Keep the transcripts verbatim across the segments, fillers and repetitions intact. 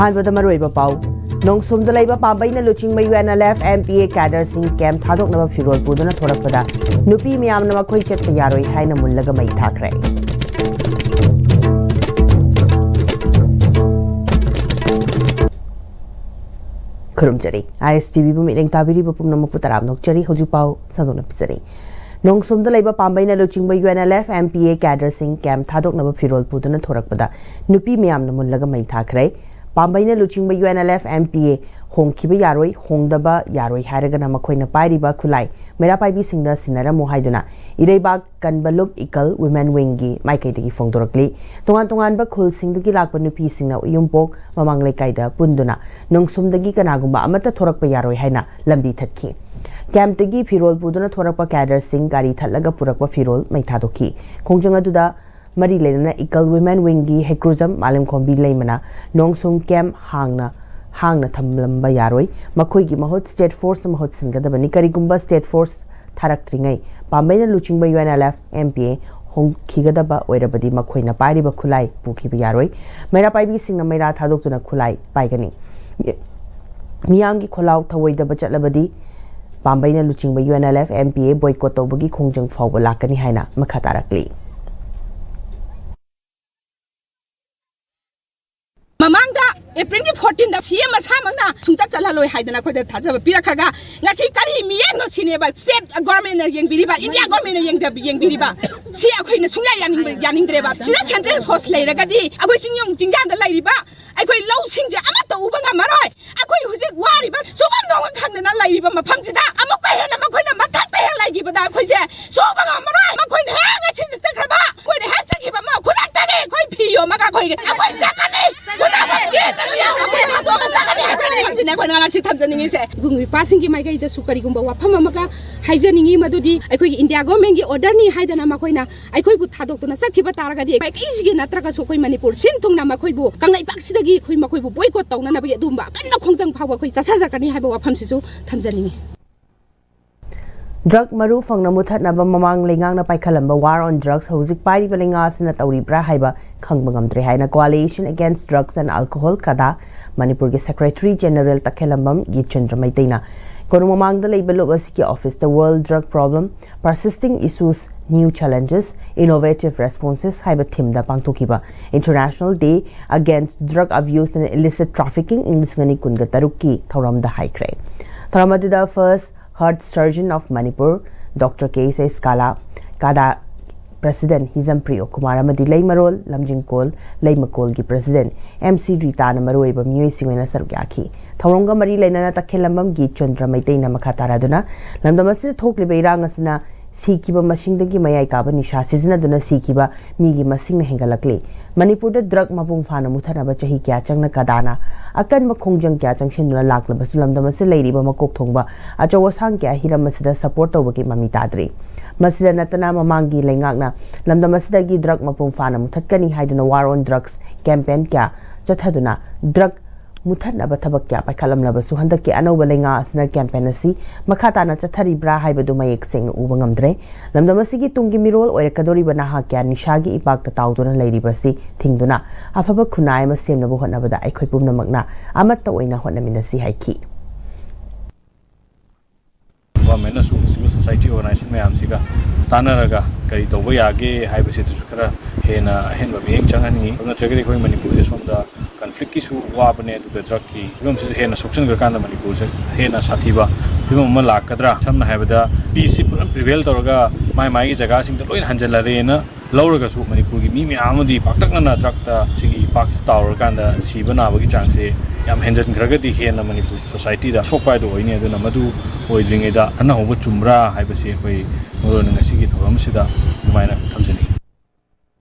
ꯑꯍꯥꯟꯕꯗ ꯃꯔꯨꯑꯣꯏꯕ ꯄꯥꯎ꯫ ꯅꯣꯡꯁꯨꯝꯗ ꯂꯩꯕ ꯄꯥꯝꯕꯩꯅ ꯂꯨꯆꯤꯡꯕ UNLF MPA cadreꯁꯤꯡ camp ꯊꯥꯗꯣꯛꯅꯕ ꯐꯤꯔꯣꯜ ꯄꯨꯗꯨꯅ ꯊꯣꯔꯛꯄꯗ ꯅꯨꯄꯤ ꯃꯌꯥꯝꯅ ꯃꯈꯣꯏ ꯆꯠꯄ ꯌꯥꯔꯣꯏ ꯍꯥꯏꯅ ꯃꯨꯜꯂꯒ ꯃꯩ ꯊꯥꯈ꯭ꯔꯦ꯫ ꯈꯨꯔꯨꯝꯖꯔꯤ꯫ ISTVꯕꯨ ꯃꯤꯠꯌꯦꯡ ꯇꯥꯕꯤꯔꯤꯕ ꯄꯨꯝꯅꯃꯛꯄꯨ ꯇꯔꯥꯝꯅ ꯑꯣꯛꯆꯔꯤ꯫ ꯍꯧꯖꯤꯛ ꯄꯥꯎ ꯁꯟꯗꯣꯛꯅ ꯄꯤꯖꯔꯤ꯫ ꯅꯣꯡꯁꯨꯝꯗ ꯂꯩꯕ ꯄꯥꯝꯕꯩꯅ ꯂꯨꯆꯤꯡꯕ UNLF MPA cadreꯁꯤꯡ camp ꯊꯥꯗꯣꯛꯅꯕ ꯐꯤꯔꯣꯜ ꯄꯨꯗꯨꯅ ꯊꯣꯔꯛꯄꯗ ꯅꯨꯄꯤ ꯃꯌꯥꯝꯅ ꯃꯨꯜꯂꯒ ꯃꯩ ꯊꯥꯈ꯭ꯔꯦ꯫ ꯄꯥꯝꯕꯩꯅ ꯂꯨꯆꯤꯡꯕ UNLF MPA ꯍꯣꯡꯈꯤꯕ ꯌꯥꯔꯣꯏ, ꯍꯣꯡꯗꯕ ꯌꯥꯔꯣꯏ ꯍꯥꯏꯔꯒꯅ ꯃꯈꯣꯏꯅ ꯄꯥꯏꯔꯤꯕ ꯈꯨꯠꯂꯥꯏ ꯃꯩꯔꯥ ꯄꯥꯏꯕꯤꯁꯤꯡꯗ ꯁꯤꯟꯅꯔꯝꯃꯨ ꯍꯥꯏꯗꯨꯅ ꯏꯔꯩꯕꯥꯛ ꯀꯟꯕ ꯂꯨꯞ ꯏꯀꯜ Women Wingꯒꯤ ꯃꯥꯏꯀꯩꯗꯒꯤ ꯐꯣꯡꯗꯣꯔꯛꯂꯤ꯫ ꯇꯣꯉꯥꯟ ꯇꯣꯉꯥꯟꯕ ꯈꯨꯜꯁꯤꯡꯗꯒꯤ ꯂꯥꯛꯄ ꯅꯨꯄꯤꯁꯤꯡꯅ ꯎꯌꯨꯝꯄꯣꯛ ꯃꯃꯥꯡ ꯂꯩꯀꯥꯏꯗ ꯄꯨꯟꯗꯨꯅ ꯅꯣꯡꯁꯨꯝꯗꯒꯤ ꯀꯅꯥꯒꯨꯝꯕ ꯑꯃꯠꯇ ꯊꯣꯔꯛꯄ ꯌꯥꯔꯣꯏ ꯍꯥꯏꯅ ꯂꯝꯕꯤ ꯊꯠꯈꯤ꯫ Campꯇꯒꯤ ꯐꯤꯔꯣꯜ ꯄꯨꯗꯨꯅ ꯊꯣꯔꯛꯄ cadreꯁꯤꯡ ꯒꯥꯔꯤ ꯊꯠꯂꯒ ꯄꯨꯔꯛꯄ ꯐꯤꯔꯣꯜ ꯃꯩ ꯊꯥꯗꯣꯛꯈꯤ꯫ ꯈꯣꯡꯖꯪ ꯑꯗꯨꯗ ꯃꯔꯤ ꯂꯩꯅꯅ ꯏꯀꯜ Women Wingꯒꯤ ꯍꯦꯀ꯭ꯔꯨꯖꯝ ꯃꯥꯂꯦꯝꯈꯣꯝꯕꯤ ꯂꯩꯃꯅ ꯅꯣꯡꯁꯨꯝ camp ꯍꯥꯡꯅ ꯍꯥꯡꯅ ꯊꯝꯂꯝꯕ ꯌꯥꯔꯣꯏ꯫ ꯃꯈꯣꯏꯒꯤ ꯃꯍꯨꯠ state force ꯃꯍꯨꯠ ꯁꯤꯟꯒꯗꯕꯅꯤ꯫ ꯀꯔꯤꯒꯨꯝꯕ state force ꯊꯥꯔꯛꯇ꯭ꯔꯤꯉꯩ ꯄꯥꯝꯕꯩꯅ ꯂꯨꯆꯤꯡꯕ UNLF MPA ꯍꯣꯡꯈꯤꯒꯗꯕ ꯑꯣꯏꯔꯕꯗꯤ ꯃꯈꯣꯏꯅ ꯄꯥꯏꯔꯤꯕ ꯈꯨꯠꯂꯥꯏ ꯄꯨꯈꯤꯕ ꯌꯥꯔꯣꯏ꯫ ꯃꯩꯔꯥ ꯄꯥꯏꯕꯤꯁꯤꯡꯅ ꯃꯩꯔꯥ ꯊꯥꯗꯣꯛꯇꯨꯅ ꯈꯨꯠꯂꯥꯏ ꯄꯥꯏꯒꯅꯤ꯫ ꯃꯤꯌꯥꯝꯒꯤ ꯈꯣꯜꯂꯥꯎ ꯊꯧꯑꯣꯏꯗꯕ ꯆꯠꯂꯕꯗꯤ ꯄꯥꯝꯕꯩꯅ ꯂꯨꯆꯤꯡꯕ UNLF MPA boycott ꯇꯧꯕꯒꯤ ꯈꯣꯡꯖꯪ ꯐꯥꯎꯕ ꯂꯥꯛꯀꯅꯤ ꯍꯥꯏꯅ ꯃꯈꯥ ꯇꯥꯔꯛꯂꯤ꯫ ꯃꯃꯥꯡꯗ ꯑꯦꯄ꯭ꯔꯤꯜꯒꯤ fourteenꯗ CM ꯃꯁꯥꯃꯛꯅ ꯁꯨꯡꯆꯠ ꯆꯠꯍꯜꯂꯣꯏ ꯍꯥꯏꯗꯅ ꯑꯩꯈꯣꯏꯗ ꯊꯥꯖꯕ ꯄꯤꯔꯛꯈ꯭ꯔꯒ ꯉꯁꯤ ꯀꯔꯤ ꯃꯤꯠꯌꯦꯡꯅꯣ ꯁꯤꯅꯦꯕ state governmentꯅ ꯌꯦꯡꯕꯤꯔꯤꯕ, India governmentꯅ ꯌꯦꯡꯗꯕ-, ꯌꯦꯡꯕꯤꯔꯤꯕ? ꯁꯤ ꯑꯩꯈꯣꯏꯅ ꯁꯨꯡꯌꯥ ꯌꯥꯅꯤꯡꯕ-, ꯌꯥꯅꯤꯡꯗ꯭ꯔꯦꯕ꯫ ꯁꯤꯗ central force ꯂꯩꯔꯒꯗꯤ ꯑꯩꯈꯣꯏ ꯆꯤꯡꯌꯣꯡ ꯆꯤꯡꯌꯥꯗ ꯂꯩꯔꯤꯕ ꯑꯩꯈꯣꯏ ꯂꯧꯁꯤꯡꯁꯦ ꯑꯃꯠꯇ ꯎꯕ ꯉꯝꯃꯔꯣꯏ꯫ ꯑꯩꯈꯣꯏ ꯍꯧꯖꯤꯛ ꯋꯥꯔꯤꯕ, ꯁꯨꯐꯝ ꯅꯣꯝꯐꯝ ꯈꯪꯗꯅ ꯂꯩꯔꯤꯕ ꯃꯐꯝꯁꯤꯗ ꯑꯃꯨꯛꯀ ꯍꯦꯟꯅ ꯃꯈꯣꯏꯅ ꯃꯊꯛꯇ ꯍꯦꯛ ꯂꯩꯈꯤꯕꯗ ꯑꯩꯈꯣꯏꯁꯦ ꯁꯨꯕ ꯉꯝꯃꯔꯣꯏ꯫ ꯃꯈꯣꯏꯅ ꯍꯦꯛ ꯉꯁꯤꯁꯦ ꯆꯠꯈ꯭ꯔꯕ, ꯑꯩꯈꯣꯏꯅ ꯍꯦꯛ ꯆꯠꯈꯤꯕ ꯑꯃ ꯈꯨꯗꯛꯇꯒꯤ ꯑꯩꯈꯣꯏ ꯐꯤ ꯌꯣꯝꯃꯒ ꯑꯩꯈꯣꯏ, ꯑꯩꯈꯣꯏ ꯆꯠꯀꯅꯤ꯫ ꯄꯨꯝꯅꯃꯛꯀꯤ ꯑꯩꯈꯣꯏ ꯊꯥꯗꯣꯛꯑꯒ ꯆꯠꯀꯅꯤ ꯍꯥꯏꯕ ꯃꯐꯝꯁꯤꯅꯦ ꯑꯩꯈꯣꯏꯅ ꯉꯁꯤ ꯊꯝꯖꯅꯤꯡꯉꯤꯁꯦ꯫ ꯏꯕꯨꯡ ꯏꯄꯥꯁꯤꯡꯒꯤ ꯃꯥꯏꯀꯩꯗꯁꯨ ꯀꯔꯤꯒꯨꯝꯕ ꯋꯥꯐꯝ ꯑꯃꯒ ꯍꯥꯏꯖꯅꯤꯡꯉꯤ, ꯃꯗꯨꯗꯤ ꯑꯩꯈꯣꯏꯒꯤ India governmentꯀꯤ orderꯅꯤ ꯍꯥꯏꯗꯅ ꯃꯈꯣꯏꯅ ꯑꯩꯈꯣꯏꯕꯨ ꯊꯥꯗꯣꯛꯇꯨꯅ ꯆꯠꯈꯤꯕ ꯇꯥꯔꯒꯗꯤ ꯃꯥꯏꯀꯩꯁꯤꯒꯤ ꯅꯠꯇ꯭ꯔꯒꯁꯨ ꯑꯩꯈꯣꯏ ꯃꯅꯤꯄꯨꯔ ꯁꯤꯟ ꯊꯨꯡꯅ ꯃꯈꯣꯏꯕꯨ ꯀꯪꯂꯩꯄꯥꯛꯁꯤꯗꯒꯤ ꯑꯩꯈꯣꯏ ꯃꯈꯣꯏꯕꯨ boycott ꯇꯧꯅꯅꯕꯒꯤ ꯑꯗꯨꯒꯨꯝꯕ ꯑꯀꯟꯕ ꯈꯣꯡꯖꯪ ꯐꯥꯎꯕ ꯑꯩꯈꯣꯏ ꯆꯠꯊꯖꯔꯛꯀꯅꯤ ꯍꯥꯏꯕ ꯋꯥꯐꯝꯁꯤꯁꯨ ꯊꯝꯖꯅꯤꯡꯉꯤ꯫ ꯗ꯭ꯔꯒ ꯃꯔꯨ ꯐꯪꯅ ꯃꯨꯊꯠꯅꯕ ꯃꯃꯥꯡ ꯂꯩꯉꯥꯛꯅ ꯄꯥꯏꯈꯠꯂꯝꯕ War on Drugs ꯍꯧꯖꯤꯛ ꯄꯥꯏꯔꯤꯕ ꯂꯩꯉꯥꯛ ꯑꯁꯤꯅ ꯇꯧꯔꯤꯕ꯭ꯔꯥ ꯍꯥꯏꯕ ꯈꯪꯕ ꯉꯝꯗ꯭ꯔꯦ ꯍꯥꯏꯅ Coalition Against Drugs and Alcohol, ꯀꯗꯥ, ꯃꯅꯤꯄꯨꯔꯒꯤ Secretary General ꯇꯈꯦꯂꯝꯕꯝ ꯒꯤꯆꯟꯗ꯭ꯔ ꯃꯩꯇꯩꯅ ꯀꯣꯅꯨꯡ ꯃꯃꯥꯡꯗ ꯂꯩꯕ ꯂꯨꯞ ꯑꯁꯤꯒꯤ ꯑꯣꯐꯤꯁꯇ World Drug Problem, Persisting Issues, New Challenges, Innovative Responses ꯍꯥꯏꯕ ꯊꯤꯝꯗ ꯄꯥꯡꯊꯣꯛꯈꯤꯕ International Day Against Drug Abuse and Illicit Trafficking ꯏꯪ ꯂꯤꯁꯤꯡ ꯑꯅꯤ ꯀꯨꯟꯒ ꯇꯔꯨꯛꯀꯤ ꯊꯧꯔꯝꯗ ꯍꯥꯏꯈ꯭ꯔꯦ꯫ ꯊꯧꯔꯝ ꯑꯗꯨꯗ First Heart Surgeon of Manipur, Doctor K S S Kala, ꯀꯥꯗꯥ President ꯍꯤꯖꯝ ꯄ꯭ꯔꯤꯌꯣ ꯀꯨꯃꯥꯔ ꯑꯃꯗꯤ ꯂꯩꯃꯔꯣꯜ ꯂꯝꯖꯤꯡꯀꯣꯜ ꯂꯩꯃꯀꯣꯜꯒꯤ President M C ꯔꯤꯇꯥꯅ ꯃꯔꯨꯑꯣꯏꯕ ꯃꯤꯑꯣꯏꯁꯤꯡ ꯑꯣꯏꯅ ꯁꯔꯨꯛ ꯌꯥꯈꯤ꯫ ꯊꯧꯔꯝꯒ ꯃꯔꯤ ꯂꯩꯅꯅ ꯇꯈꯦꯜꯂꯝꯕꯝ ꯒꯤꯆꯟꯗ꯭ꯔ ꯃꯩꯇꯩꯅ ꯃꯈꯥ ꯇꯥꯔꯗꯨꯅ ꯂꯝꯗꯝ ꯑꯁꯤꯗ ꯊꯣꯛꯂꯤꯕ ꯏꯔꯥꯡ ꯑꯁꯤꯅ ꯁꯤꯈꯤꯕ ꯃꯁꯤꯡꯗꯒꯤ ꯃꯌꯥꯏ ꯀꯥꯕ ꯅꯤꯁꯥ ꯁꯤꯖꯤꯟꯅꯗꯨꯅ ꯁꯤꯈꯤꯕ ꯃꯤꯒꯤ ꯃꯁꯤꯡꯅ ꯍꯦꯟꯒꯠꯂꯛꯂꯤ꯫ ꯃꯅꯤꯄꯨꯔꯗ ꯗ꯭ꯔꯒ ꯃꯄꯨꯡ ꯐꯥꯅ ꯃꯨꯊꯠꯅꯕ ꯆꯍꯤ ꯀꯌꯥ ꯆꯪꯅ ꯀꯗꯥꯅ ꯑꯀꯟꯕ ꯈꯣꯡꯖꯪ ꯀꯌꯥ ꯆꯪꯁꯤꯟꯗꯨꯅ ꯂꯥꯛꯂꯕꯁꯨ ꯂꯝꯗꯝ ꯑꯁꯤꯗ ꯂꯩꯔꯤꯕ ꯃꯀꯣꯛ ꯊꯣꯡꯕ ꯑꯆꯧ ꯑꯁꯥꯡ ꯀꯌꯥ ꯍꯤꯔꯝ ꯑꯁꯤꯗ support ꯇꯧꯕꯒꯤ ꯃꯃꯤ ꯇꯥꯗ꯭ꯔꯤ꯫ ꯃꯁꯤꯗ ꯅꯠꯇꯅ ꯃꯃꯥꯡꯒꯤ ꯂꯩꯉꯥꯛꯅ ꯂꯝꯗꯝ ꯑꯁꯤꯗꯒꯤ ꯗ꯭ꯔꯒ ꯃꯄꯨꯡ ꯐꯥꯅ ꯃꯨꯊꯠꯀꯅꯤ ꯍꯥꯏꯗꯨꯅ War on Drugs campaign ꯀꯌꯥ ꯆꯠꯊꯗꯨꯅ ꯗ꯭ꯔꯒ ꯃꯨꯊꯠꯅꯕ ꯊꯕꯛ ꯀꯌꯥ ꯄꯥꯏꯈꯠꯂꯝꯂꯕꯁꯨ ꯍꯟꯗꯛꯀꯤ ꯑꯅꯧꯕ ꯂꯩꯉꯥꯛ ꯑꯁꯤꯅ campaign ꯑꯁꯤ ꯃꯈꯥ ꯇꯥꯅ ꯆꯠꯊꯔꯤꯕ꯭ꯔꯥ ꯍꯥꯏꯕꯗꯨ ꯃꯌꯦꯛ ꯁꯦꯡꯅ ꯎꯕ ꯉꯝꯗ꯭ꯔꯦ꯫ ꯂꯝꯗꯝ ꯑꯁꯤꯒꯤ ꯇꯨꯡꯒꯤ ꯃꯤꯔꯣꯜ ꯑꯣꯏꯔꯛꯀꯗꯧꯔꯤꯕ ꯅꯍꯥ ꯀꯌꯥ ꯅꯤꯁꯥꯒꯤ ꯏꯄꯥꯛꯇ ꯇꯥꯎꯗꯨꯅ ꯂꯩꯔꯤꯕꯁꯤ ꯊꯤꯡꯗꯨꯅ ꯑꯐꯕ ꯈꯨꯟꯅꯥꯏ ꯑꯃ ꯁꯦꯝꯅꯕ ꯍꯣꯠꯅꯕꯗ ꯑꯩꯈꯣꯏ ꯄꯨꯝꯅꯃꯛꯅ ꯑꯃꯠꯇ ꯑꯣꯏꯅ ꯍꯣꯠꯅꯃꯤꯟꯅꯁꯤ ꯍꯥꯏꯈꯤ꯫ ꯒꯣꯔꯃꯦꯟꯅꯁꯨ civil society organization ꯃꯌꯥꯝꯁꯤꯒ ꯇꯥꯟꯅꯔꯒ ꯀꯔꯤ ꯇꯧꯕ ꯌꯥꯒꯦ ꯍꯥꯏꯕꯁꯤꯗꯁꯨ ꯈꯔ ꯍꯦꯟꯅ ꯑꯍꯦꯟꯕ ꯃꯤꯠꯌꯦꯡ ꯆꯪꯍꯟꯅꯤꯡꯉꯤ꯫ ꯑꯗꯨ ꯅꯠꯇ꯭ꯔꯒꯗꯤ ꯑꯩꯈꯣꯏ ꯃꯅꯤꯄꯨꯔꯁꯦ ꯁꯣꯝꯗ conflictꯀꯤꯁꯨ ꯋꯥꯕꯅꯦ, ꯑꯗꯨꯒ drugꯀꯤ ꯐꯤꯕꯝꯁꯤꯁꯨ ꯍꯦꯟꯅ ꯁꯣꯛꯆꯟꯈ꯭ꯔꯀꯥꯟꯗ ꯃꯅꯤꯄꯨꯔꯁꯦ ꯍꯦꯟꯅ ꯁꯥꯊꯤꯕ ꯐꯤꯕꯝ ꯑꯃ ꯂꯥꯛꯀꯗ꯭ꯔꯥ? ꯁꯝꯅ ꯍꯥꯏꯔꯕꯗ peaceꯁꯤ ꯄꯨꯔꯥ prevail ꯇꯧꯔꯒ ꯃꯥꯏ ꯃꯥꯏꯒꯤ ꯖꯒꯥꯁꯤꯡꯗ ꯂꯣꯏꯅ ꯍꯟꯖꯜꯂꯔꯦꯅ ꯂꯧꯔꯒꯁꯨ ꯃꯅꯤꯄꯨꯔꯒꯤ ꯃꯤ ꯃꯌꯥꯝ ꯑꯃꯗꯤ ꯄꯥꯛꯇꯛꯅꯅ drugꯇ ꯁꯤꯒꯤ ꯏꯄꯥꯛꯁꯤ ꯇꯥꯎꯔꯀꯥꯟꯗ ꯁꯤꯕ ꯅꯥꯕꯒꯤ ꯆꯥꯡꯁꯦ ꯌꯥꯝ ꯍꯦꯟꯖꯟꯈ꯭ꯔꯒꯗꯤ ꯍꯦꯟꯅ ꯃꯅꯤꯄꯨꯔ societyꯗ ꯑꯁꯣꯛꯄ ꯍꯥꯏꯗꯣ ꯑꯣꯏꯅꯤ꯫ ꯑꯗꯨꯅ ꯃꯗꯨ ꯑꯣꯏꯗ꯭ꯔꯤꯉꯩꯗ ꯈꯟꯅꯍꯧꯕ ꯆꯨꯝꯕ꯭ꯔꯥ ꯍꯥꯏꯕꯁꯤ ꯑꯩꯈꯣꯏ ꯃꯔꯨꯑꯣꯏꯅ ꯉꯁꯤꯒꯤ ꯊꯧꯔꯝꯁꯤꯗ ꯑꯗꯨꯃꯥꯏꯅ ꯊꯝꯖꯅꯤꯡꯏ꯫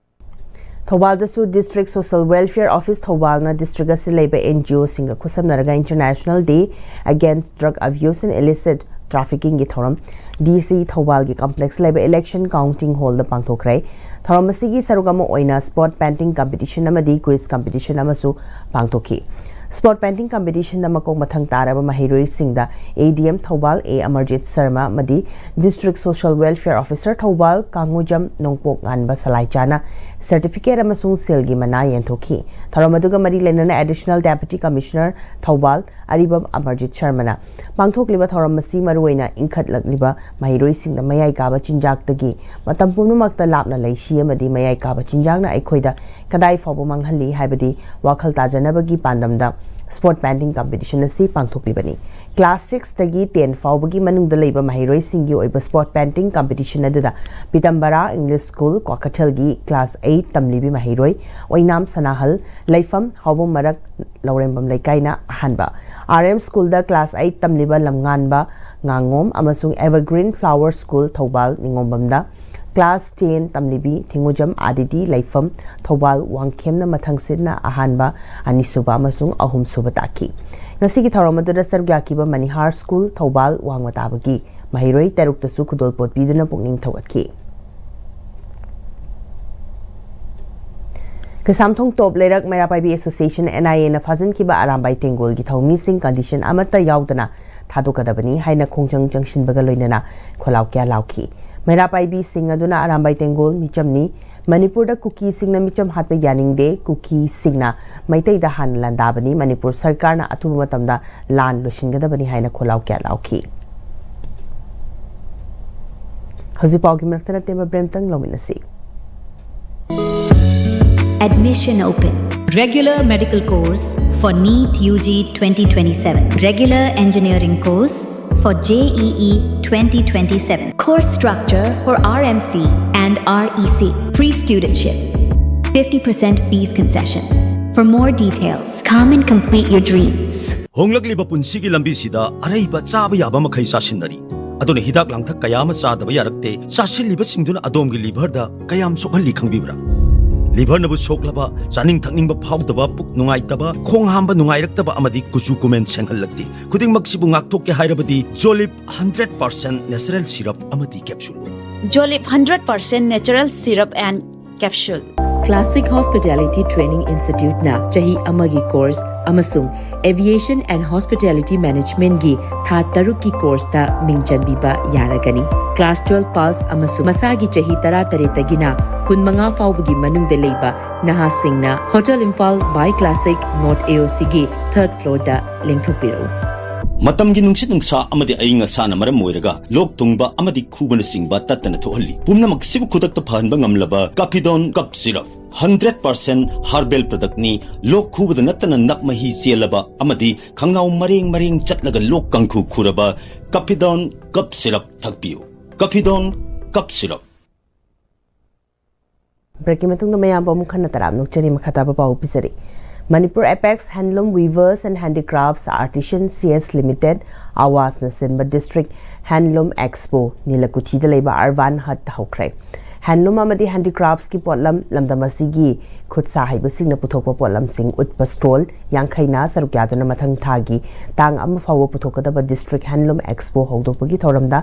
ꯊꯧꯕꯥꯜꯗꯁꯨ District Social Welfare Office ꯊꯧꯕꯥꯜꯅ district ꯑꯁꯤ ꯂꯩꯕ NGOꯁꯤꯡꯒ ꯈꯨꯠꯁꯝꯅꯔꯒ International Day Against Drug Abuse and Illicit Traffickingꯒꯤ ꯊꯧꯔꯝ DC ꯊꯧꯕꯥꯜꯒꯤ complex ꯂꯩꯕ election counting hallꯗ ꯄꯥꯡꯊꯣꯛꯈ꯭ꯔꯦ꯫ ꯊꯧꯔꯝ ꯑꯁꯤꯒꯤ ꯁꯔꯨꯛ ꯑꯃ ꯑꯣꯏꯅ spot painting competition ꯑꯃꯗꯤ quiz competition ꯑꯃꯁꯨ ꯄꯥꯡꯊꯣꯛꯈꯤ꯫ Spot painting competitionꯗ ꯃꯀꯣꯛ ꯃꯊꯪ ꯇꯥꯔꯕ ꯃꯍꯩꯔꯣꯏꯁꯤꯡꯗ A D M Thoubal A Amarjit Sharma ꯑꯃꯗꯤ District Social Welfare Officer Thoubal ꯀꯥꯡꯉꯨꯖꯝ ꯅꯣꯡꯄꯣꯛ ꯉꯥꯟꯕ ꯁꯂꯥꯏꯆꯥꯅ certificate ꯑꯃꯁꯨꯡ ꯁꯦꯜꯒꯤ ꯃꯅꯥ ꯌꯦꯟꯊꯣꯛꯈꯤ꯫ ꯊꯧꯔꯝ ꯑꯗꯨꯒ ꯃꯔꯤ ꯂꯩꯅꯅ Additional Deputy Commissioner ꯊꯧꯕꯥꯜ ꯑꯔꯤꯕꯝ ꯑꯃꯔꯖꯤꯠ ꯁꯔꯃꯅ ꯄꯥꯡꯊꯣꯛꯂꯤꯕ ꯊꯧꯔꯝ ꯑꯁꯤ ꯃꯔꯨꯑꯣꯏꯅ ꯏꯟꯈꯠꯂꯛꯂꯤꯕ ꯃꯍꯩꯔꯣꯏꯁꯤꯡꯗ ꯃꯌꯥꯏ ꯀꯥꯕ ꯆꯤꯟꯖꯥꯛꯇꯒꯤ ꯃꯇꯝ ꯄꯨꯝꯅꯃꯛꯇ ꯂꯥꯞꯅ ꯂꯩꯁꯤ ꯑꯃꯗꯤ ꯃꯌꯥꯏ ꯀꯥꯕ ꯆꯤꯟꯖꯥꯛꯅ ꯑꯩꯈꯣꯏꯗ ꯀꯗꯥꯏ ꯐꯥꯎꯕ ꯃꯥꯡꯍꯜꯂꯤ ꯍꯥꯏꯕꯗꯤ ꯋꯥꯈꯜ ꯇꯥꯖꯅꯕꯒꯤ ꯄꯥꯟꯗꯝꯗ spot painting competition ꯑꯁꯤ ꯄꯥꯡꯊꯣꯛꯂꯤꯕꯅꯤ꯫ Class sixꯇꯒꯤ ten ꯐꯥꯎꯕꯒꯤ ꯃꯅꯨꯡꯗ ꯂꯩꯕ ꯃꯍꯩꯔꯣꯏꯁꯤꯡꯒꯤ ꯑꯣꯏꯕ spot painting competition ꯑꯗꯨꯗ ꯄꯤꯇꯝꯕꯔꯥ English School ꯀ꯭ꯋꯥꯀꯩꯊꯦꯜꯒꯤ class eight ꯇꯝꯂꯤꯕꯤ ꯃꯍꯩꯔꯣꯏ ꯑꯣꯏꯅꯥꯝ ꯁꯅꯥꯍꯜ, ꯂꯩꯐꯝ ꯍꯥꯎꯕꯝ ꯃꯔꯛ ꯂꯧꯔꯦꯝꯕꯝ ꯂꯩꯀꯥꯏꯅ ꯑꯍꯥꯟꯕ, R M Schoolꯗ class eight ꯇꯝꯂꯤꯕ ꯂꯝꯉꯥꯟꯕ ꯉꯥꯉꯣꯝ ꯑꯃꯁꯨꯡ Evergreen Flower School Thoubal ꯅꯤꯉꯣꯝꯕꯝꯗ class ten ꯇꯝꯂꯤꯕꯤ ꯊꯤꯡꯉꯨꯖꯝ ꯑꯥꯗꯤꯇꯤ, ꯂꯩꯐꯝ ꯊꯧꯕꯥꯜ ꯋꯥꯡꯈꯦꯝꯅ ꯃꯊꯪꯁꯤꯠꯅ ꯑꯍꯥꯟꯕ, ꯑꯅꯤꯁꯨꯕ ꯑꯃꯁꯨꯡ ꯑꯍꯨꯝꯁꯨꯕ ꯇꯥꯈꯤ꯫ ꯉꯁꯤꯒꯤ ꯊꯧꯔꯝ ꯑꯗꯨꯗ ꯁꯔꯨꯛ ꯌꯥꯈꯤꯕ ꯃꯅꯤꯍꯥꯔ School ꯊꯧꯕꯥꯜ ꯋꯥꯡꯃ ꯇꯥꯕꯒꯤ ꯃꯍꯩꯔꯣꯏ ꯇꯔꯨꯛꯇꯁꯨ ꯈꯨꯗꯣꯜꯄꯣꯠ ꯄꯤꯗꯨꯅ ꯄꯨꯛꯅꯤꯡ ꯊꯧꯒꯠꯈꯤ꯫ ꯀꯩꯁꯥꯝꯊꯣꯡ ꯇꯣꯞ ꯂꯩꯔꯛ ꯃꯩꯔꯥ ꯄꯥꯏꯕꯤ Association, N I Aꯅ ꯐꯥꯖꯤꯟꯈꯤꯕ Arambai ꯇꯦꯡꯒꯣꯜꯒꯤ ꯊꯧꯃꯤꯁꯤꯡ condition ꯑꯃꯠꯇ ꯌꯥꯎꯗꯅ ꯊꯥꯗꯣꯛꯀꯗꯕꯅꯤ ꯍꯥꯏꯅ ꯈꯣꯡꯖꯪ ꯆꯪꯁꯤꯟꯕꯒ ꯂꯣꯏꯅꯅ ꯈꯣꯜꯂꯥꯎ ꯀꯌꯥ ꯂꯥꯎꯈꯤ꯫ ꯃꯩꯔꯥ ꯄꯥꯏꯕꯤꯁꯤꯡ ꯑꯗꯨꯅ ꯑꯔꯥꯝꯕꯥꯏ ꯇꯦꯡꯒꯣꯜ ꯃꯤꯆꯝꯅꯤ, ꯃꯅꯤꯄꯨꯔꯗ ꯀꯨꯀꯤꯁꯤꯡꯅ ꯃꯤꯆꯝ ꯍꯥꯠꯄ ꯌꯥꯅꯤꯡꯗꯦ, ꯀꯨꯀꯤꯁꯤꯡꯅ ꯃꯩꯇꯩꯗ ꯍꯥꯟꯅ ꯂꯥꯟꯗꯥꯕꯅꯤ, ꯃꯅꯤꯄꯨꯔ ꯁꯔꯀꯥꯔꯅ ꯑꯊꯨꯕ ꯃꯇꯝꯗ ꯂꯥꯟ ꯂꯣꯏꯁꯤꯟꯒꯗꯕꯅꯤ ꯍꯥꯏꯅ ꯈꯣꯜꯂꯥꯎ ꯀꯌꯥ ꯂꯥꯎꯈꯤ꯫ ꯍꯧꯖꯤꯛ ꯄꯥꯎꯒꯤ ꯃꯔꯛꯇ ꯅꯇꯦꯝꯕ ꯕ꯭ꯔꯦꯝꯇꯪ ꯂꯧꯃꯤꯟꯅꯁꯤ꯫ Admission open. Regular medical course for NEET U G twenty twenty-seven. Regular engineering course for J E E twenty twenty-seven. Course structure for R M C and R E C. Free studentship. Fifty percent fees concession. For more details, come and complete your dreams. ꯍꯣꯡꯂꯛꯂꯤꯕ ꯄꯨꯟꯁꯤꯒꯤ ꯂꯝꯕꯤꯁꯤꯗ ꯑꯔꯩꯕ ꯆꯥꯕ ꯌꯥꯕ ꯃꯈꯩ ꯆꯥꯁꯤꯟꯅꯔꯤ꯫ ꯑꯗꯨꯅ ꯍꯤꯗꯥꯛ ꯂꯥꯡꯊꯛ ꯀꯌꯥ ꯑꯃ ꯆꯥꯗꯕ ꯌꯥꯔꯛꯇꯦ꯫ ꯆꯥꯁꯤꯜꯂꯤꯕꯁꯤꯡꯗꯨꯅ ꯑꯗꯣꯝꯒꯤ liverꯗ ꯀꯌꯥꯝ ꯁꯣꯛꯍꯜꯂꯤ ꯈꯪꯕꯤꯕ꯭ꯔꯥ? Liverꯅꯕꯨ ꯁꯣꯛꯂꯕ, ꯆꯥꯅꯤꯡ ꯊꯛꯅꯤꯡꯕ ꯐꯥꯎꯗꯕ, ꯄꯨꯛ ꯅꯨꯡꯉꯥꯏꯇꯕ, ꯈꯣꯡ ꯍꯥꯝꯕ ꯅꯨꯡꯉꯥꯏꯔꯛꯇꯕ ꯑꯃꯗꯤ ꯀꯨꯆꯨ ꯀꯨꯃꯦꯟ ꯁꯦꯡꯍꯜꯂꯛꯇꯦ꯫ ꯈꯨꯗꯤꯡꯃꯛꯁꯤꯕꯨ ꯉꯥꯛꯊꯣꯛꯀꯦ ꯍꯥꯏꯔꯕꯗꯤ Jolib hundred percent natural syrup ꯑꯃꯗꯤ capsule꯫ Jolib hundred percent natural syrup and capsule. Classic Hospitality Training Instituteꯅ ꯆꯍꯤ ꯑꯃꯒꯤ course ꯑꯃꯁꯨꯡ Aviation and Hospitality Managementꯒꯤ ꯊꯥ ꯇꯔꯨꯛꯀꯤ courseꯇ ꯃꯤꯡ ꯆꯟꯕꯤꯕ ꯌꯥꯔꯒꯅꯤ꯫ Class twelve pass ꯑꯃꯁꯨꯡ ꯃꯁꯥꯒꯤ ꯆꯍꯤ ꯇꯔꯥꯇꯔꯦꯠꯇꯒꯤꯅ ꯀꯨꯟꯃꯉꯥ ꯐꯥꯎꯕꯒꯤ ꯃꯅꯨꯡꯗ ꯂꯩꯕ ꯅꯍꯥꯁꯤꯡꯅ Hotel Imphal by Classic North AOCꯒꯤ third floorꯗ ꯂꯦꯡꯊꯣꯛꯄꯤꯔꯛꯎ꯫ ꯃꯇꯝꯒꯤ ꯅꯨꯡꯁꯤꯠ ꯅꯨꯡꯁꯥ ꯑꯃꯗꯤ ꯑꯏꯪ ꯑꯁꯥꯅ ꯃꯔꯝ ꯑꯣꯏꯔꯒ ꯂꯣꯛ ꯊꯨꯡꯕ ꯑꯃꯗꯤ ꯈꯨꯕꯅꯆꯤꯡꯕ ꯇꯠꯇꯅ ꯊꯣꯛꯍꯜꯂꯤ꯫ ꯄꯨꯝꯅꯃꯛꯁꯤꯕꯨ ꯈꯨꯗꯛꯇ ꯐꯍꯟꯕ ꯉꯝꯂꯕ Caphidone Cough Syrup, hundred percent herbal productꯅꯤ꯫ ꯂꯣꯛ ꯈꯨꯕꯗ ꯅꯠꯇꯅ ꯅꯞ ꯃꯍꯤ ꯆꯦꯜꯂꯕ ꯑꯃꯗꯤ ꯈꯪꯅꯥꯎ ꯃꯔꯦꯡ ꯃꯔꯦꯡ ꯆꯠꯂꯒ ꯂꯣꯛ ꯀꯥꯡꯈꯨ ꯈꯨꯔꯕ Caphidone Cough Syrup ꯊꯛꯄꯤꯌꯨ꯫ Caphidone Cough Syrup꯫ Breakꯀꯤ ꯃꯇꯨꯡꯗ ꯃꯌꯥꯝꯕꯨ ꯑꯃꯨꯛ ꯍꯟꯅ ꯇꯔꯥꯝꯅ ꯑꯣꯛꯆꯔꯤ꯫ ꯃꯈꯥ ꯇꯥꯕ ꯄꯥꯎ ꯄꯤꯖꯔꯤ꯫ Manipur Apex Handloom Weavers and Handicrafts Artisan C S Limited, ꯑꯋꯥꯁꯅ ꯁꯤꯟꯕ District Handloom Expo ꯅꯤꯂꯀꯨꯊꯤꯗ ꯂꯩꯕ ꯑꯔꯕꯥꯟ ꯍꯠꯇ ꯍꯧꯈ꯭ꯔꯦ꯫ Handloom ꯑꯃꯗꯤ handicraftsꯀꯤ ꯄꯣꯠꯂꯝ ꯂꯝꯗꯝ ꯑꯁꯤꯒꯤ ꯈꯨꯠ ꯁꯥ ꯍꯩꯕꯁꯤꯡꯅ ꯄꯨꯊꯣꯛꯄ ꯄꯣꯠꯂꯝꯁꯤꯡ ꯎꯠꯄ stall ꯌꯥꯡꯈꯩꯅ ꯁꯔꯨꯛ ꯌꯥꯗꯨꯅ ꯃꯊꯪ ꯊꯥꯒꯤ ꯇꯥꯡ ꯑꯃ ꯐꯥꯎꯕ ꯄꯨꯊꯣꯛꯀꯗꯕ District Handloom Expo ꯍꯧꯗꯣꯛꯄꯒꯤ ꯊꯧꯔꯝꯗ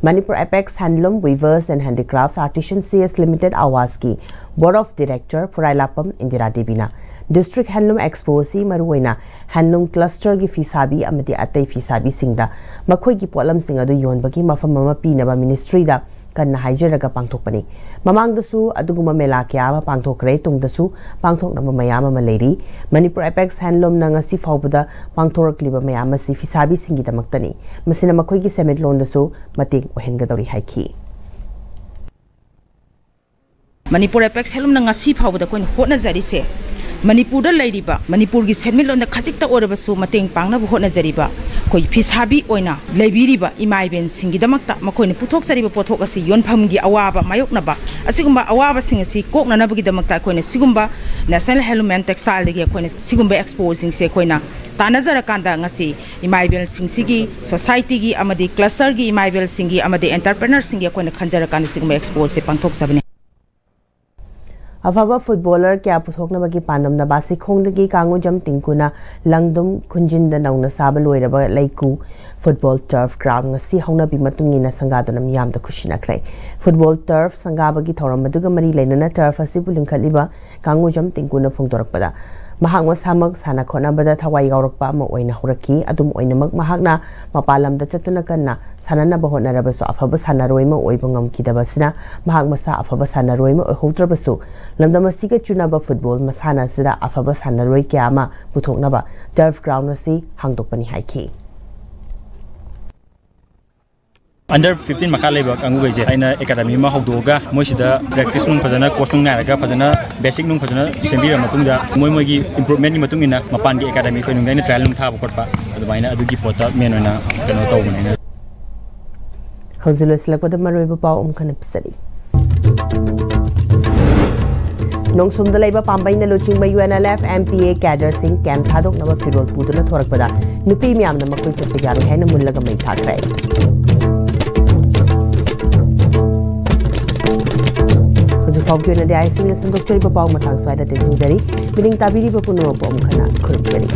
Manipur Apex Handloom Weavers and Handicrafts Artisan C S Limited, ꯑꯋꯥꯁꯀꯤ Board of Director ꯐꯨꯔꯥꯏꯂꯥꯛꯄꯝ Indira ꯗꯦꯕꯤꯅ District Handloom Expo ꯑꯁꯤ ꯃꯔꯨꯑꯣꯏꯅ handloom clusterꯒꯤ ꯐꯤꯁꯥꯕꯤ ꯑꯃꯗꯤ ꯑꯇꯩ ꯐꯤꯁꯥꯕꯤꯁꯤꯡꯗ ꯃꯈꯣꯏꯒꯤ ꯄꯣꯠꯂꯝꯁꯤꯡ ꯑꯗꯨ ꯌꯣꯟꯕꯒꯤ ꯃꯐꯝ ꯑꯃ ꯄꯤꯅꯕ ministryꯗ ꯀꯟꯅ ꯍꯥꯏꯖꯔꯒ ꯄꯥꯡꯊꯣꯛꯄꯅꯤ꯫ ꯃꯃꯥꯡꯗꯁꯨ ꯑꯗꯨꯒꯨꯝꯕ ꯃꯦꯂꯥ ꯀꯌꯥ ꯑꯃ ꯄꯥꯡꯊꯣꯛꯈ꯭ꯔꯦ, ꯇꯨꯡꯗꯁꯨ ꯄꯥꯡꯊꯣꯛꯅꯕ ꯃꯌꯥꯝ ꯑꯃ ꯂꯩꯔꯤ꯫ Manipur Apex Handloomꯅ ꯉꯁꯤ ꯐꯥꯎꯕꯗ ꯄꯥꯡꯊꯣꯔꯛꯂꯤꯕ ꯃꯌꯥꯝ ꯑꯁꯤ ꯐꯤꯁꯥꯕꯤꯁꯤꯡꯒꯤꯗꯃꯛꯇꯅꯤ꯫ ꯃꯁꯤꯅ ꯃꯈꯣꯏꯒꯤ ꯁꯦꯟꯃꯤꯠꯂꯣꯟꯗꯁꯨ ꯃꯇꯦꯡ ꯑꯣꯏꯍꯟꯒꯗꯧꯔꯤ ꯍꯥꯏꯈꯤ꯫ Manipur Apex Handloomꯅ ꯉꯁꯤ ꯐꯥꯎꯕꯗ ꯑꯩꯈꯣꯏꯅ ꯍꯣꯠꯅꯖꯔꯤꯁꯦ, ꯃꯅꯤꯄꯨꯔꯗ ꯂꯩꯔꯤꯕ, ꯃꯅꯤꯄꯨꯔꯒꯤ ꯁꯦꯟꯃꯤꯠꯂꯣꯟꯗ ꯈꯖꯤꯛꯇ ꯑꯣꯏꯔꯕꯁꯨ ꯃꯇꯦꯡ ꯄꯥꯡꯅꯕ ꯍꯣꯠꯅꯖꯔꯤꯕ ꯑꯩꯈꯣꯏ ꯐꯤꯁꯥꯕꯤ ꯑꯣꯏꯅ ꯂꯩꯕꯤꯔꯤꯕ ꯏꯃꯥ ꯏꯕꯦꯟꯁꯤꯡꯒꯤꯗꯃꯛꯇ ꯃꯈꯣꯏꯅ ꯄꯨꯊꯣꯛꯆꯔꯤꯕ ꯄꯣꯠꯊꯣꯛ ꯑꯁꯤ ꯌꯣꯟꯐꯝꯒꯤ ꯑꯋꯥꯕ ꯃꯥꯌꯣꯛꯅꯕ, ꯑꯁꯤꯒꯨꯝꯕ ꯑꯋꯥꯕꯁꯤꯡ ꯑꯁꯤ ꯀꯣꯛꯅꯅꯕꯒꯤꯗꯃꯛꯇ ꯑꯩꯈꯣꯏꯅ ꯁꯤꯒꯨꯝꯕ National Handloom and Textileꯗꯒꯤ ꯑꯩꯈꯣꯏꯅ ꯁꯤꯒꯨꯝꯕ expoꯁꯤꯡꯁꯦ ꯑꯩꯈꯣꯏꯅ ꯇꯥꯟꯅꯖꯔꯀꯥꯟꯗ ꯉꯁꯤ ꯏꯃꯥ ꯏꯕꯦꯜꯁꯤꯡꯁꯤꯒꯤ societyꯒꯤ ꯑꯃꯗꯤ clusterꯒꯤ ꯏꯃꯥ ꯏꯕꯦꯜꯁꯤꯡꯒꯤ ꯑꯃꯗꯤ entrepreneurꯁꯤꯡꯒꯤ ꯑꯩꯈꯣꯏꯅ ꯈꯟꯖꯔꯀꯥꯟꯗ ꯁꯤꯒꯨꯝꯕ expoꯁꯦ ꯄꯥꯡꯊꯣꯛꯆꯕꯅꯤ꯫ ꯑꯐꯕ ꯐꯨꯠꯕꯣꯂꯔ ꯀꯌꯥ ꯄꯨꯊꯣꯛꯅꯕꯒꯤ ꯄꯥꯟꯗꯝ ꯅꯕꯥꯁꯤꯈꯣꯡꯗꯒꯤ ꯀꯥꯡꯉꯨꯖꯝ ꯇꯤꯡꯀꯨꯅ ꯂꯪꯗꯨꯝ ꯈꯨꯟꯖꯤꯟꯗ ꯅꯧꯅ ꯁꯥꯕ ꯂꯣꯏꯔꯕ ꯂꯩꯀꯨ ꯐꯨꯠꯕꯣꯜ ꯇꯔꯐ ꯒ꯭ꯔꯥꯎꯟ ꯉꯁꯤ ꯍꯧꯅꯕꯤ ꯃꯇꯨꯡ ꯏꯟꯅ ꯁꯪꯒꯥꯗꯨꯅ ꯃꯤꯌꯥꯝꯗ ꯈꯨꯠꯁꯤꯟꯅꯈ꯭ꯔꯦ꯫ ꯐꯨꯠꯕꯣꯜ ꯇꯔꯐ ꯁꯪꯒꯥꯕꯒꯤ ꯊꯧꯔꯝ ꯑꯗꯨꯒ ꯃꯔꯤ ꯂꯩꯅꯅ ꯇꯔꯐ ꯑꯁꯤꯕꯨ ꯂꯤꯡꯈꯠꯂꯤꯕ ꯀꯥꯡꯉꯨꯖꯝ ꯇꯤꯡꯀꯨꯅ ꯐꯣꯡꯗꯣꯔꯛꯄꯗ, ꯃꯍꯥꯛ ꯃꯁꯥꯃꯛ ꯁꯥꯟꯅ ꯈꯣꯠꯅꯕꯗ ꯊꯋꯥꯏ ꯌꯥꯎꯔꯛꯄ ꯑꯃ ꯑꯣꯏꯅ ꯍꯧꯔꯛꯈꯤ꯫ ꯑꯗꯨꯝ ꯑꯣꯏꯅꯃꯛ, ꯃꯍꯥꯛꯅ ꯃꯄꯥꯟ ꯂꯝꯗ ꯆꯠꯇꯨꯅ ꯀꯟꯅ ꯁꯥꯟꯅꯅꯕ ꯍꯣꯠꯅꯔꯕꯁꯨ ꯑꯐꯕ ꯁꯥꯟꯅꯔꯣꯏ ꯑꯃ ꯑꯣꯏꯕ ꯉꯝꯈꯤꯗꯕ ꯑꯁꯤꯅ ꯃꯍꯥꯛ ꯃꯁꯥ ꯑꯐꯕ ꯁꯥꯟꯅꯔꯣꯏ ꯑꯃ ꯑꯣꯏꯍꯧꯗ꯭ꯔꯕꯁꯨ, ꯂꯝꯗꯝ ꯑꯁꯤꯒ ꯆꯨꯅꯕ ꯐꯨꯠꯕꯣꯜ ꯃꯁꯥꯟꯅ ꯑꯁꯤꯗ ꯑꯐꯕ ꯁꯥꯟꯅꯔꯣꯏ ꯀꯌꯥ ꯑꯃ ꯄꯨꯊꯣꯛꯅꯕ ꯇꯔꯐ ꯒ꯭ꯔꯥꯎꯟ ꯑꯁꯤ ꯍꯥꯡꯗꯣꯛꯄꯅꯤ ꯍꯥꯏꯈꯤ꯫ ꯑꯟꯗꯔ ꯐꯤꯐꯇꯤꯟ ꯃꯈꯥ ꯂꯩꯕ ꯀꯥꯡꯕꯨꯈꯩꯁꯦ ꯑꯩꯅ ꯑꯦꯀꯥꯗꯃꯤ ꯑꯃ ꯍꯧꯗꯣꯛꯑꯒ ꯃꯣꯏꯁꯤꯗ ꯄ꯭ꯔꯦꯛꯇꯤꯁ ꯅꯨꯡ ꯐꯖꯅ, ꯀꯣꯆ ꯅꯨꯡ ꯅꯥꯏꯔꯒ ꯐꯖꯅ ꯕꯦꯁꯤꯛ ꯅꯨꯡ ꯐꯖꯅ ꯁꯦꯝꯕꯤꯔ ꯃꯇꯨꯡꯗ ꯃꯣꯏ ꯃꯣꯏꯒꯤ ꯏꯝꯄ꯭ꯔꯨꯞꯃꯦꯟꯒꯤ ꯃꯇꯨꯡ ꯏꯟꯅ ꯃꯄꯥꯟꯒꯤ ꯑꯦꯀꯥꯗꯃꯤ ꯑꯩꯈꯣꯏ ꯅꯨꯡꯗ ꯑꯩꯅ ꯇ꯭ꯔꯥꯏꯜ ꯅꯨꯡ ꯊꯥꯕ ꯈꯣꯠꯄ ꯑꯗꯨꯃꯥꯏꯅ ꯑꯗꯨꯒꯤ ꯄꯣꯠꯇ ꯃꯦꯟ ꯑꯣꯏꯅ ꯀꯩꯅꯣ ꯇꯧꯕꯅꯤꯅ꯫ ꯍꯧꯖꯤꯛ ꯂꯣꯏꯁꯤꯜꯂꯛꯄꯗ ꯃꯔꯨꯑꯣꯏꯕ ꯄꯥꯎ ꯑꯃꯨꯛ ꯍꯟꯅ ꯄꯤꯖꯔꯤ꯫ ꯅꯣꯡꯁꯨꯝꯗ ꯂꯩꯕ ꯄꯥꯝꯕꯩꯅ ꯂꯨꯆꯤꯡꯕ U N L F M P A ꯀꯦꯗꯔꯁꯤꯡ ꯀꯦꯝ ꯊꯥꯗꯣꯛꯅꯕ ꯐꯤꯔꯣꯜ ꯄꯨꯗꯨꯅ ꯊꯣꯔꯛꯄꯗ ꯅꯨꯄꯤ ꯃꯌꯥꯝꯅ ꯃꯈꯣꯏ ꯆꯠꯄ ꯌꯥꯔꯣꯏ ꯍꯥꯏꯅ ꯃꯨꯜꯂꯒ ꯃꯩ ꯊꯥꯈ꯭ꯔꯦ꯫ ꯍꯧꯖꯤꯛ ꯐꯥꯎꯒꯤ ꯑꯣꯏꯅꯗꯤ ꯑꯥꯏ ꯁꯤꯅ ꯁꯟꯗꯣꯛꯆꯔꯤꯕ ꯄꯥꯎ ꯃꯇꯥꯡ ꯁ꯭ꯋꯥꯏꯗ ꯇꯦꯟꯁꯤꯟꯖꯔꯤ꯫ ꯃꯤꯅꯤꯡ ꯇꯥꯕꯤꯔꯤꯕ ꯄꯨꯝꯅꯃꯛꯄꯨ ꯑꯃꯨꯛ ꯍꯟꯅ ꯈꯨꯔꯨꯝꯖꯔꯤ꯫